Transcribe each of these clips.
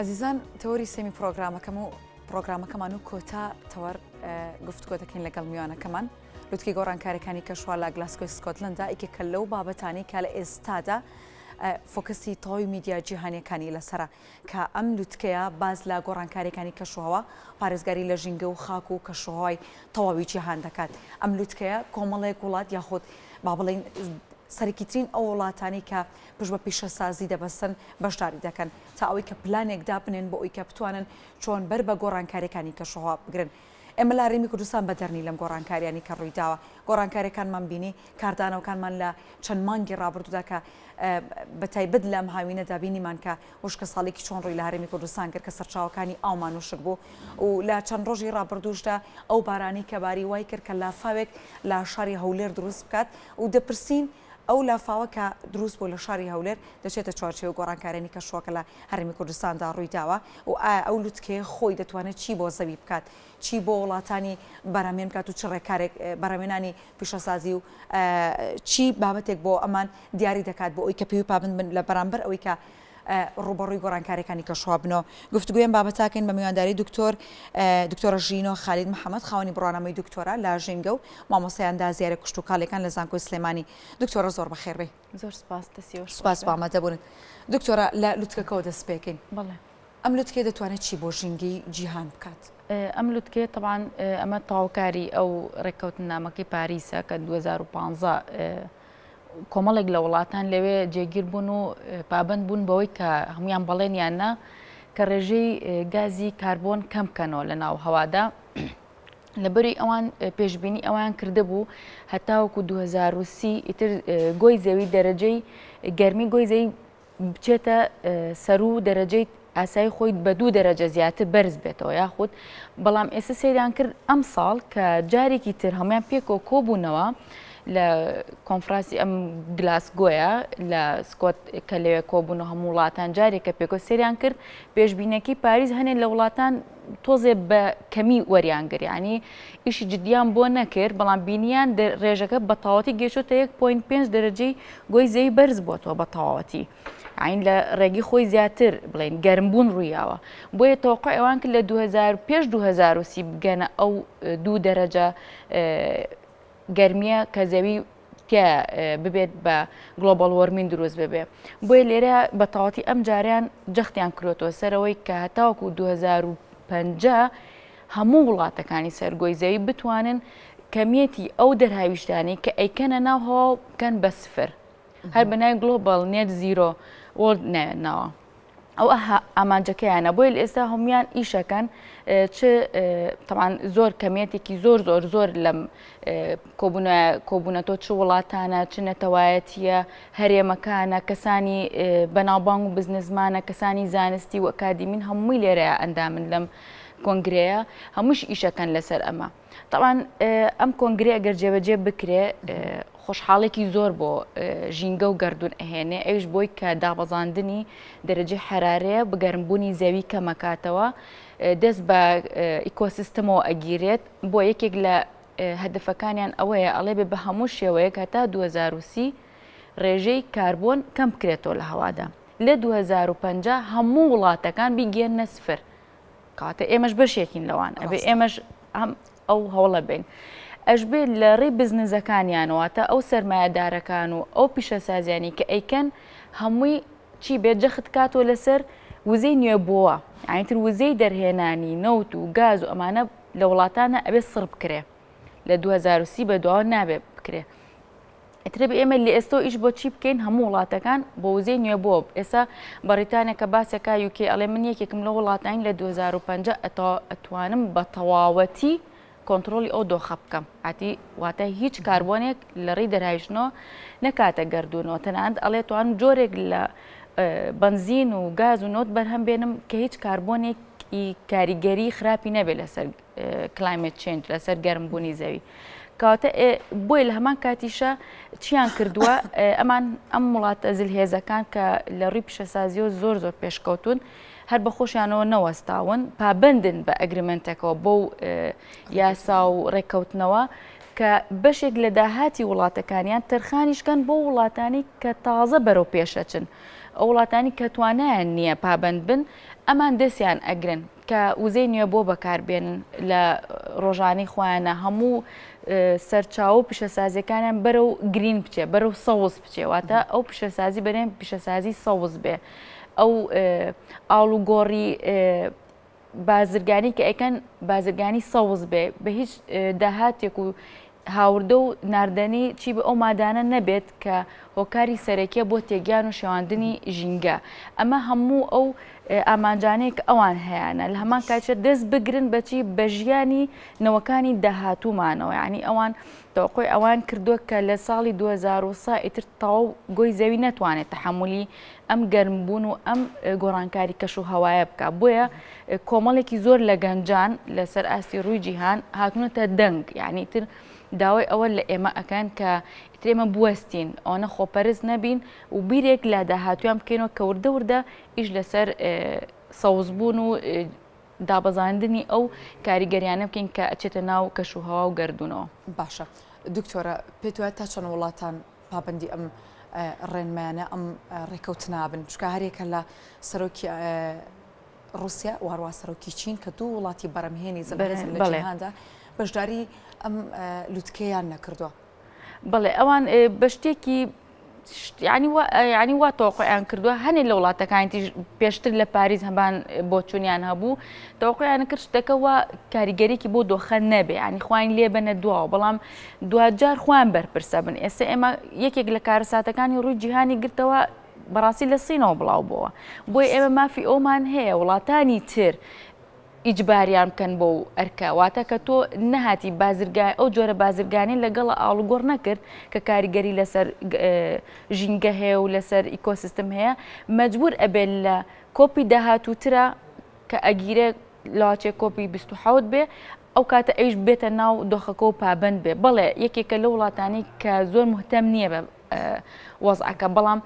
ئەزیزان تەوەری سێمی پرۆگرامەکەم و پرۆگرامەکەمان و کۆتا تەوەر گفتوگۆ دەکەین لەگەڵ میوانەکەمان لوتکەی گۆڕانکاریەکانی کەشوهەوا لە گلاسکۆی سکۆتلندا یەکێکە لەو بابەتانی کە لە ئێستادا فۆکەسی تەواوی میدیا جیهانیەکانی لەسەرە کە ئەم لوتکەیە باس لە گۆڕانکاریەکانی کەشوهەوا پارێزگاری لە ژینگە و خاک و کەشوهەوای تەواوی جیهان دەکات ئەم لوتکەیە کۆمەڵێک وڵات یاخود با بڵێین سەرەکیترین ئەو وڵاتانەی کە پشت بە پیشەسازی دەبەستن بەشداری دەکەن تا ئەوەی کە پلانێک دابنێن بۆ ئەوی کە بتوانن چۆن بەر بە گۆڕانکاریەکانی کەشوهەوا بگرن. ئێمە لە هەرێمی کوردستان بەدەر نین لەم گۆڕانکاریانەی کە ڕوویداوە. گۆڕانکاریەکانمان بینی، کاردانەوەکانمان لە چەند مانگی ڕابردوودا کە بە تایبەت لەم هاوینەدا بینیمان کە وشکەساڵیکی چۆن ڕووی لە هەرێمی کوردستان کرد کە سەرچاوەکانی ئاومان وشک بوو و لە چەند ڕۆژی ڕابردووشدا ئەو بارانەی کە باری وای کرد کە لافاوێک لە شاری هەولێر دروست بکات و دەپرسین ئەو لافاوە کە دروست بوو لە شاری هەولێر دەچێتە چوارچێوەی گۆڕانکاریانی کەشوهەواکە لە هەرێمی کوردستاندا ڕوویداوە و ئایا ئەو لوتکەیە خۆی دەتوانێت چی بۆ زەوی بکات، چی بۆ وڵاتانی بەرهەمهێن بکات و چ ڕێکارێک بەرهەمهێنانی پیشەسازی و چی بابەتێک بۆ ئەمان دیاری دەکات بۆ ئەوی کە پێوی پابەند بن لە بەرامبەر ئەوەی کە ڕووبەڕووی گۆڕانکاریەکانی کەشوهەوا بنەوە. گفتوگۆی ئەم بابەتە ئەکەین بە میوانداری دکتۆر دکتۆرە ژینۆ خالید محەمەد خاوەنی بڕوانامەی دکتۆرا لە ژینگە و مامۆستای ئەندازیارە کشتوکاڵیەکان لە زانکۆی سلێمانی. دکتۆرە زۆر بەخێر بێی. زۆر سپاس دەستی ئێوەش خۆش سپاس بۆ بێ. ئامادەبوونت. دکتۆرە لە لوتکەکەوە دەست پێکەین. بەڵێ. ئەم لوتکەیە دەتوانێت چی بۆ ژینگەی جیهان بکات؟ ئەم لوتکەیە تەبعەن ئەمە تەواوکاری ئەو ڕێککەوتننامەکەی پاریسە کە 2015 کۆمەڵێک لە وڵاتان لەوێ جێگیر بوون و پابەند بوون بەوەی کە هەمویان بەڵێنیان نا کە ڕێژەی گازی کاربۆن کەم بکەنەوە لە ناو هەوادا. لەبەری ئەوان پێشبینی ئەوان کردبوو هەتاوەکو 2030 ئیتر گۆی زەوی دەرەجەی گەرمی گۆی زەوی بچێتە سەروو دەرەجەی ئاسایی خۆی بە دوو دەرەجە زیاتر بەرز بێتەوە یاخود بەڵام ئێستا سەیریان کرد ئەم ساڵ کە جارێکی تر هەمویان پێکەوە کۆبوونەوە لە کۆنفراسی ئەم گلاسگۆیە لە سکۆت کە لەوێ کۆبوون و هەموو وڵاتان جارێکە پێکەوە سەیریان کرد پێشبینەکەی پاریس هەنێ لە وڵاتان تۆزێ بە کەمی وەریان گرت یانی ئیشی جدیان بۆ نەکرد بەڵام بینیان ڕێژەکە بە تەواوەتی گەیشتۆتە 1.5 دەرەجەی گۆی زەوی بەرز بۆتەوە بە تەواوەتی عین لە ڕێگەی خۆی زیاتر بڵێن گەرمبوون ڕوویاوە بۆیە تەوقع ئەوان کرد لە 2000 پێش 2030 بگەنە ئەو دوو دەرەجە گەرمییە کە زەوی تیا ببێت بە global warming دروست ببێ بۆیە لێرە بە تەواتی ئەم جاریان جەختیان کرۆتەوە سەرەوەی کە هەتاوەکو 2050 هەموو وڵاتەکانی سەرگۆی زەوی بتوانن کەمیەتی ئەو دەرهاویشتانەی کە ئەیکەنە ناو هەوا بکەن بە سفر هەر بە ناوی global net zero world ناوە. ئەو ئامانجەکەیانە بۆیە لە ئێستا هەمویان ئیشەکەن چ تەمان زۆر کەمیەتێکی زۆر زۆر زۆر لەم کۆبوونەتۆ چ وڵاتانە چ نەتەوایەتیە هەرێمەکانە کەسانی بەناوبانگ و بزنسمانە کەسانی زانستی و ئەکادیمین هەمووی لێرەیە ئەندامن لەم کۆنگرەیە هەمووش ئیشەکەن لەسەر ئەمە. تەبعەن ئەم کۆنگرەیە گەر جێبەجێ بکرێ خۆشحاڵێکی زۆر بۆ ژینگە و گەردوون ئەهێنێ ئەویش بۆی کە دابەزاندنی دەرەجەی حەرارەیە بگەرمبوونی زەوی کەمەکاتەوە دەست بە ئیکۆسیستمەوە ئەگیرێت بۆ یەکێک لە هەدفەکانیان ئەوەیە ئەڵێ بێ بە هەموو شێوەیەک هەتا 2030 ڕێژەی کاربۆن کەم بکرێتەوە لە هەوادا لە 2050 هەموو وڵاتەکان بیگەنە سفر کەواتە ئێمەش بەشێکین لەوان ئەبێ ئێمەش هەم ئەو هەوڵە بین. ئەشبێ لە ڕێی بزنزەکانیانەوە تا ئەو سەرمایەدارەکان و ئەو پیشەسازیانی کە ئەیکەن هەمووی چی بێت جەخت کاتەوە لەسەر وزەی نوێبووە یانی تر وزەی دەرهێنانی نەوت و گاز و ئەمانە لە وڵاتانە ئەبێ سڕ بکرێ لە 2030 بە دواوە نابێ بکرێ. ئیتر ئەبێ ئێمە لە ئێستەوە ئیش بۆ چی بکەین هەموو وڵاتەکان بۆ وزەی نوێ بۆ ئێستا بەڕیتانیا کە باسێکا UK ئەڵێ من یەکێکم لە وڵاتانی لە 2050 ئەتوانم بە تەواوەتی کۆنتڕۆڵی ئەو دۆخە بکەم ئاتی واتە هیچ کاربۆنێک لە ڕێی دەرهاویشتنەوە نەکاتە گەردوونەوە تەنانەت ئەڵێ توانم جۆرێک لە بەنزین و گاز و نەوت بەرهەم بێنم کە هیچ کاربۆنێکی کاریگەری خراپی نەبێت لەسەر climate change لەسەر گەرمبوونی زەوی کەواتە بۆیە لە هەمان کاتیشە چیان کردووە ئەمان ئەم وڵاتە زلهێزەکان کە لە ڕووی پیشەسازیەوە زۆر زۆر پێشکەوتون هەر بە خۆشیانەوە نەوەستاون پابندن بە agreement ەکەوە بۆ یاسا و ڕێککەوتنەوە کە بەشێک لە داهاتی وڵاتەکانیان تەرخانیشکەن بۆ وڵاتانی کە تازە بەرەو پێشەچن. ئەو وڵاتانی کە توانایان نییە پابەند بن ئەمان دەستیان ئەگرن کە وزەی نوێ بۆ بەکاربێنن لە ڕۆژانەی خۆیانە هەموو سەرچاوە و پیشەسازیەکانیان بەرەو green بچێ بەرەو سەوز بچێ واتە ئەو پیشەسازی بەرێن پیشەسازی سەوز بێ ئەو ئاڵوگۆڕی بازرگانی کە ئەیکەن بازرگانی سەوز بێ بە هیچ داهاتێک و هاوردە و ناردەنی چی بە ئەو مادانە نەبێت کە هۆکاری سەرەکیە بۆ تێگیان و شێواندنی ژینگە ئەمە هەموو ئەو ئامانجانەیە کە ئەوان هەیانە لە هەمان کاتیشە دەست بگرن بەچی بە ژیانی نەوەکانی داهاتوومانەوە یعنی ئەوان تەوەقوعی ئەوان کردووە کە لە ساڵی 2030 ئیتر تەواو گۆی زەوی نەتوانێت تەحەمولی ئەم گەرمبوون و ئەم گۆڕانکاری کەش و هەوایە بکە بۆیە کۆمەڵێکی زۆر لە گەنجان لەسەر ئاستی ڕووی جیهان هاتوونەتە دەنگ یعنی تر داوای ئەوە لە ئێمە ئەکەن کە ئیتر ئێمە بوەستین ئەوەنە خۆپەرست نەبین و بیرێک لە داهاتویان بکەینەوە کە وردە وردە ئیش لەسەر سەوزبوون و دابەزاندنی ئەو کاریگەریانە بکەین کە ئەچێتە ناو کەش و هەوا و گەردوونەوە. باشە دکتۆرە پێت وایە تا چەند وڵاتان پابەندی ئەم ڕێنمایانە ئەم ڕێکەوتنە بن چونکە هەریەکە لە سەرۆکی ڕوسیا و هەروەها سەرۆکی چین کە دوو وڵاتی بەرەمهێنی زلهێزن لە جیهاندا بەشداری ئەم لوتکەیان نەکردووە. بەڵێ ئەوان بە شتێکی ینی وا تەوەقعیان کردووە هەنێ لە وڵاتەکانی تیش پێشتر لە پاریس هەمان بۆچوونیان هەبوو تەوەقعیان کرد شتەکە وا کاریگەریکی بۆ دۆخە نەبێ ینی خوین لێ بەنە دواوە بەڵام دواجار خۆیان بەرپرسە بن ئێستا ئێمە یەکێک لە کارەساتەکانی ڕووی جیهانی گرتەوە بەڕاستی لە سینەوە بڵاو بۆوە بۆیە ئێمە مافی ئەومان هەیە وڵاتانی تر ئیجباریان بکەن بۆ ئەرکە واتە کە تۆ نەهاتی بازرگای ئەو جۆرە بازرگانی لەگەڵ ئاڵوگۆڕ نەکرد کە کاریگەری لەسەر ژینگە هەیە و لەسەر ئیکۆسیستم هەیە مەجبور ئەبێت لە COP ی داهاتووترە کە ئەگیرێ لەواچێ COP ی 27 بێ ئەو کاتە ئەویش بێتە ناو دۆخەکە و پابند بێ بەڵێ یەکێکە لە وڵاتانی کە زۆر مهتەم نییە بە وەزعەکە بەڵام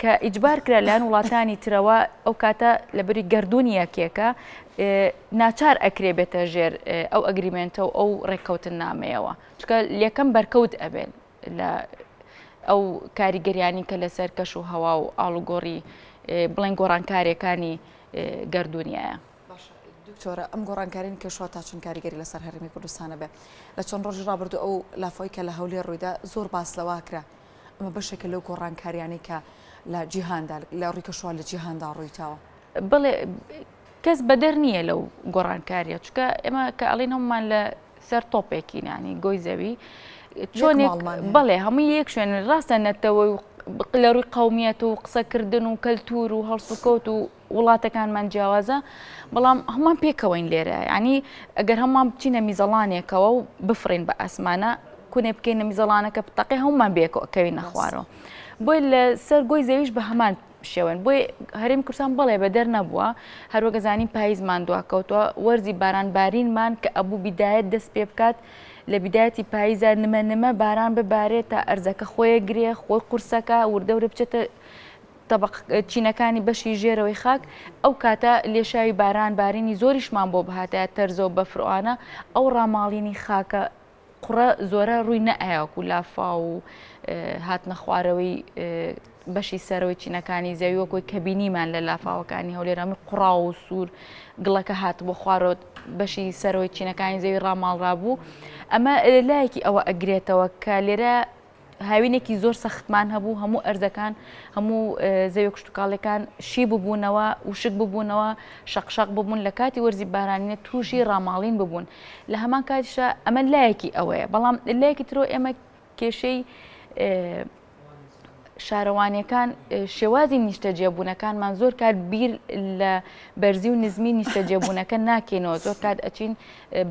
کە ئیجبار کرا لایەن وڵاتانی ترەوە ئەو کاتە لە بری گردردونی یەکێکە ناچار ئەکرێ بێتە ژێر ئەو agreement ە و ئەو ڕێککەوتن نامەیەوە چکە لەکەم بەرکەوت ئەبێت لە ئەو کاریگەریانی کە لەسەر کەش و هەوا و ئاڵوگۆڕی بڵێن گۆڕانکاریەکانی گردردونیایە. باشە دکتۆرە ئەم گۆڕانکاریانی کەشوهەوا تا چەند کاریگەری لەسەر هەرێمی کوردستان ئەبێ؟ لە چەند ڕۆژی ڕابردوو ئەو لافاوەی کە لە هەولێر ڕوویدا زۆر باس لەوە کرا ئەمە بەشێکە لەو گۆڕانکاریانەی کە لە جیهاندا لە ڕووی کەشوهەوا لە جیهاندا ڕوویتاوە. بەڵێ کەس بەدەر نییە لەو گۆڕانکاریە چونکە ئێمە کە ئەڵێن هەمومان لە سەر تۆپێکین ینی گۆی زەوی چۆنێک بەڵێ هەمووی یەک شوێن ڕاستە نەتەوەی لە ڕووی قومیەت و قسەکردن و کەلتور و هەڵسوکەوت و وڵاتەکانمان جیاوازە بەڵام هەمان پێکەوەین لێرە ینی ئەگەر هەمومان بچینە میزەڵانێکەوە و بفڕین بە ئاسمانە کونێ بکەینە میزەڵانەکە بتەقێ هەمومان بێکەوە کەوینە خوارەوە بۆی لە سەر گۆی زەویش بە هەمان شێوەن بۆی هەرێمی کوردستان بەڵێ بەدەر نەبووە هەروەک زانین پاییزمان دواکەوتووە وەرزی باران بارینمان کە ئەبوو بیدایەت دەست پێ بکات لە بیدایەتی پاییزە نمە نمە باران ببارێت تا ئەرزەکە خۆیە گرێ خۆی قورسەکە وردەورە بچێتە تەبەق چینەکانی بەشی ژێرەوەی خاک ئەو کاتە لێشاوی باران بارینی زۆریشمان بۆ بهاتایە تەرزە و بەفرۆانە ئەو ڕاماڵینی خاکە قوڕە زۆرە ڕووی نەئەیا وەکو لافاو و هاتنە خوارەوەی بەشی سەرەوەی چینەکانی زەوی وەکوی کە بینیمان لە لافاوەکانی هەولێر هەمووی قوڕاو و سوور گڵەکە هات بۆ خوارەوە بەشی سەرەوەی چینەکانی زەوی ڕاماڵرابوو ئەمە لایەکی ئەوە ئەگرێتەوە کە لێرە هاوینێکی زۆر سەختمان هەبوو هەموو ئەرزەکان هەموو زەوی کشتتوکاڵەکان شی ببوونەوە وشک ببوونەوە شەقشەق ببوون لە کاتی وەرزی بارانینە تووشی ڕاماڵین ببوون لە هەمان کاتیشا ئەمە لایەکی ئەوەیە بەڵام لایەکی ترۆ ئێمە کێشەی شارەوانیەکان شێوازی نیشتەجێبوونەکانمان زۆر کات بیر لە بەرزی و نزمی نیشتەجێبوونەکە ناکەینەوە زۆر کات ئەچین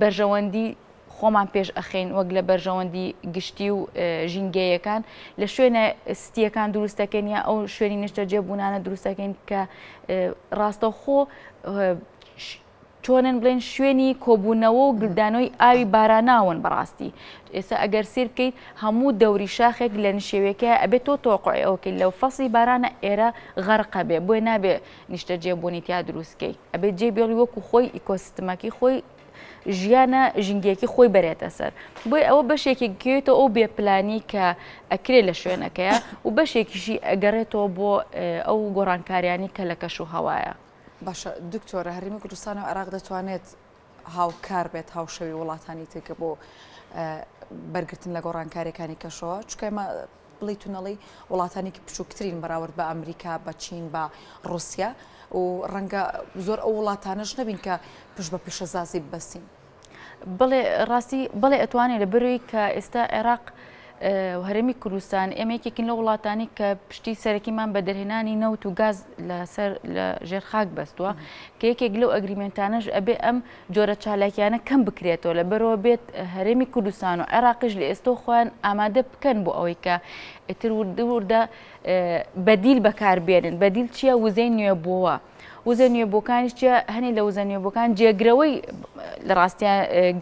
بەرژەوەندی خۆمان پێش ئەخەین وەک لە بەرژەوەندی گشتی و ژینگەیەکان لە شوێنە ستیەکان دروست دەکەین یا ئەو شوێنی نیشتەجێبوونانە دروست دەکەین کە ڕاستەوخۆ چۆنن بڵێن شوێنی کۆبوونەوە و گلدانەوەی ئاوی باراناون بەڕاستی ئێستا ئەگەر سیر بکەیت هەموو دەوری شاخێک لە نشێوێکە ئەبێت تۆ تۆقعی ئەوکەی لەو فەسی بارانە ئێرە غەرقە بێ بۆیە نابێ نیشتەجێبوونی تیا دروستکەی ئەبێت جێ بێڵی وەکو خۆی ئیکۆسیستمەکەی خۆی. ژیانە ژینگەیەکی خۆی بەرێتە سەر. بۆیە ئەوە بەشێکی گەێتەوە ئەو بێپلانی کە ئەکرێ لە شوێنەکەیە و بەشێکیشی ئەگەڕێتەوە بۆ ئەو گۆڕانکاریانی کە لە کەش و هەوایە. باشە دکتۆرە هەرێمی کوردستان و عێراق دەتوانێت هاوکار بێت هاوشەوی وڵاتانی تر کە بۆ بەرگرتن لە گۆڕانکاریەکانی کەشەوە چونکە ئێمە بڵێیت و نەڵێی وڵاتانێکی بچووکترین بەراورد بە ئەمریکا بە چین بە ڕوسیا و ڕەنگە زۆر ئەو وڵاتانەش نەبین کە پشت بە پیشەسازی ببەستین. بەڵێ ڕاستی بەڵێ ئەتوانێت لە بەرەوەی کە ئێستا عێراق هەرێمی کوردستان ئێمە یەکێکین لە وڵاتانی کە پشتی سەرەکیمان بە دەرهێنانی نەوت و گاز لەسەر لە ژێر خاک بەستووە کە یەکێک لەو agreement انەش ئەبێ ئەم جۆرە چالاکیانە کەم بکرێتەوە لە بەرەوە بێت هەرێمی کوردستان و عێراقیش لە ئێستۆ خۆیان ئامادە بکەن بۆ ئەوەی کە ئیتر وردە وردە بەدیل بەکاربێنن بەدیل چییە وزەی نوێبووە وزە نوێبووەکانیش چیە هەنێ لە وزە نوێبووەکان جێگرەوەی لە ڕاستیا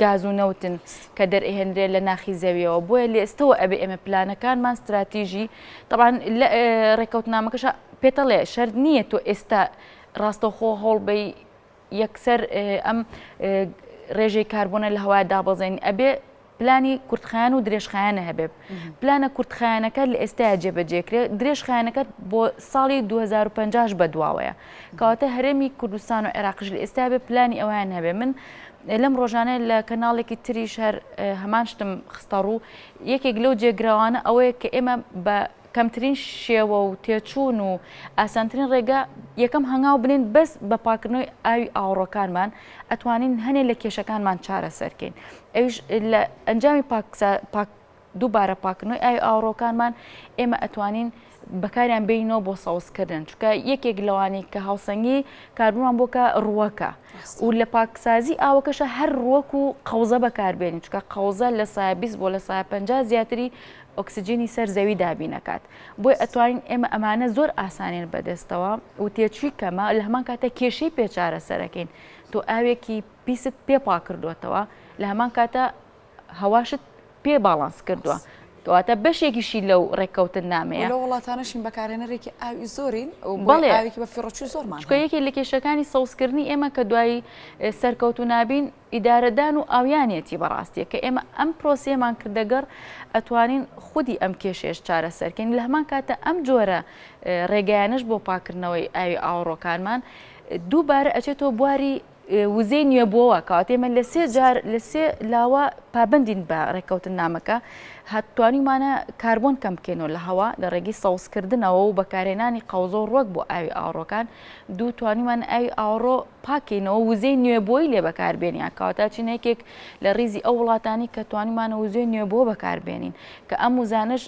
گاز و نەوتن کە دەرئهێنرێ لە ناخی زەویەوە بۆیە لە ئێستەوە ئەبێ ئێمە پلانەکانمان ستراتیژی طبعا لە ڕێککەوتنامەکەش پێتەڵێ شەرت نییە تۆ ئێستا ڕاستەوخۆ هەوڵبەی یەکسەر ئەم ڕێژەی کاربۆنە لە هەوای دابەزێنی ئەبێ پلانی کورتخایەن و درێژخایەنە هەبێ پلانە کورتخایەنەکە لە ئێستایا جێبەجێکرێ درێژخایەنەکە بۆ ساڵی 2050 بەدواوەیە کەواتە هەرێمی کوردستان و عێراقش لە ئێستا بێ پلانی ئەویان هەبێ من لەم ڕۆژانە لە کەناڵێکی تریش هەر هەمان شتم خستەڕوو یەکێک لەو جێگرەوانە ئەوەیە کە ئێمە بە کەمترین شێوە و تێچوون و ئاسانترین ڕێگا یەکەم هەنگاو بنێن بەس بە پاکردنەوەی ئاوی ئاوەڕۆکانمان ئەتوانین هەنێ لە کێشەکانمان چارەسەرکەین ئەویش لە ئەنجامی پاک دووبارە پاکردنەوەی ئاوی ئاوەڕۆکانمان ئێمە ئەتوانین بەکاریان بینەوە بۆ سەوزکردن چونکە یەکێک لەوانی کە هاوسەنگی کاربوومان بۆکە ڕووەکە و لە پاکسازی ئاوەکەشە هەر ڕووەک و قەوزە بەکاربێنین چونکە قەوزە لە سایە 20 بۆ لە سایە 50 زیاتری ئۆکسجینی سەر زەوی دابین ئەکات بۆیە ئەتوانین ئێمە ئەمانە زۆر ئاسانین بەدەستەوە و تێچووی کەمە لە هەمان کاتە کێشەی پێ چارەسەرەکەین تۆ ئاوێکی پیست پێ پاکردوێتەوە لە هەمان کاتە هەواشت پێ باڵانس کردووە کەواتە بەشێکیشی لەو ڕێککەوتن نامەیە لە وڵاتانەشین بەکارهێنەرێکی ئاوی زۆرین بەڵێ ئاوێکی بە فیڕۆچوو زۆرمان چونکە یەکێک لە کێشەکانی سەوزکردنی ئێمە کە دوای سەرکەوتو نابین ئیدارەدان و ئاویانیەتی بەڕاستیە کە ئێمە ئەم پرۆسەیەمان کردە گەڕ ئەتوانین خودی ئەم کێشەیەش چارەسەرکەین لە هەمان کاتە ئەم جۆرە ڕێگایانەش بۆ پاکردنەوەی ئاوی ئاوەڕۆکانمان دووبارە ئەچێتەوە بواری وزەی نوێبووەوە کەواتە ئێمە لە سێ جار لە سێ لاوە پابندین بە ڕێککەوتننامەکە هەتوانیمانە کاربۆن کەم بکەینەوە لە هەوا لە ڕێگەی سەوزکردنەوە و بەکارهێنانی قەوزە و ڕوەک بۆ ئاوی ئاوەڕۆکان دوو توانیمان ئاوی ئاوەڕۆ پاکەینەوە وزەی نوێبووەی لێ بەکاربێنین کەواتە چین یەکێک لە ڕیزی ئەو وڵاتانی کە توانیمانە وزەی نوێبووە بەکاربێنین کە ئەم وزانەش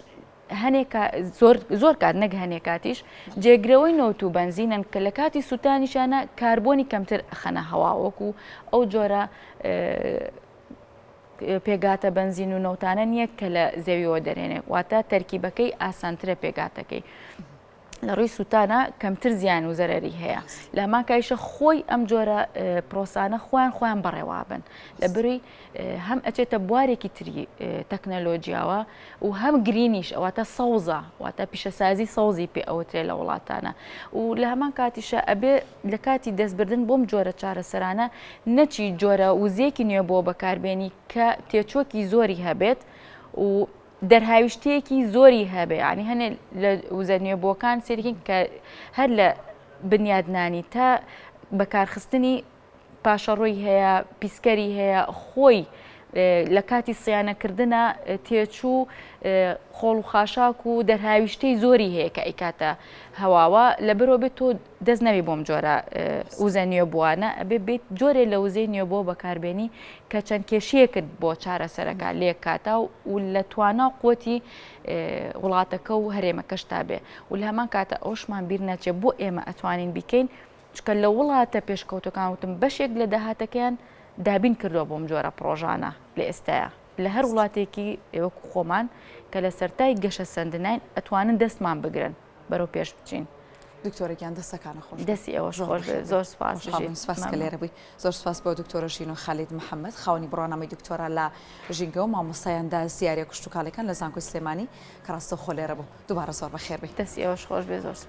هەنێک زۆر زۆر کات نەک هەنێک کاتیش جێگرەوەی نەوت و بەنزینن کە لە کاتی سووتانیشانە کاربۆنی کەمتر ئەخەنە هەوا وەکو ئەو جۆرە پێگاتە بەنزین و نەوتانە نییە کە لە زەویەوە دەرێنێ واتە تەرکیبەکەی ئاسانترە پێگاتەکەی. لە ڕووی سووتانە کەمتر زیان و زەرەری هەیە لە هەمان کایشە خۆی ئەم جۆرە پرۆسانە خۆیان خۆیان بەڕێوابن لە بری هەم ئەچێتە بوارێکی تری تەکنەلۆجیاوە و هەم green یش ئەواتە سەوزە واتە پیشەسازی سەوزی پێ ئەوترێ لە وڵاتانە و لە هەمان کاتیشە ئەبێ لە کاتی دەستبردن بۆم جۆرە چارەسەرانە نەچی جۆرە وزەیەکی نوێ بۆ بەکاربێنی کە تێچوەکی زۆری هەبێت و دەرهاویشتەیەکی زۆری هەبێ یانی هەنێ لە وزە نوێبووەکان سێرکین کە هەر لە بنیادنانی تا بەکارخستنی پاشەڕۆی هەیە پیسکەری هەیە خۆی لە کاتی سیانەکردە تێچوو خۆڵ و خاشاک و دەرهاویشتەی زۆری هەیە کە ئەیکاتە هەواوە لە بەرەوە بێت تۆ دەست نەبی بۆم جۆرە وزە نوێبووانە ئەبێ بێت جۆرێ لە وزەی نوێبووە بەکاربێنی کە چەند کێشەیەکت بۆ چارەسەرەکە لێک کاتا و لە توانا و قوتی وڵاتەکە و هەرێمەکەشتا بێ و لە هەمان کاتە ئەوشمان بیر نەچێ بۆ ئێمە ئەتوانین بیکەین چکە لە وڵاتە پێشکەوتەکان وتم بەشێک لە داهاتەکەیان دابین کردووە بۆم جۆرە پڕۆژانە لە ئێستایا لە هەر وڵاتێکی وەکو خۆمان کە لە سەرتای گەشەسەندناین ئەتوانن دەستمان بگرن. بەرەو پێش بچین. دکتۆرە گیان دەستەکانت خۆش بێت. دەستی ئێوەش خۆش بێت زۆر سوپاس بژیت. سوپاس کە لێرە بووی. زۆر سوپاس بۆ دکتۆرە ژینۆ خالید محەمەد خاوەنی بڕوانامەی دکتۆرا لە ژینگە و مامۆستای ئەندازیاریە کشتوکاڵیەکان لە زانکۆی سلێمانی کە ڕاستەوخۆ لێرە بوو. دووبارە زۆر بەخێر بێی. دەستی ئێوەش خۆش بێت زۆر سوپاس.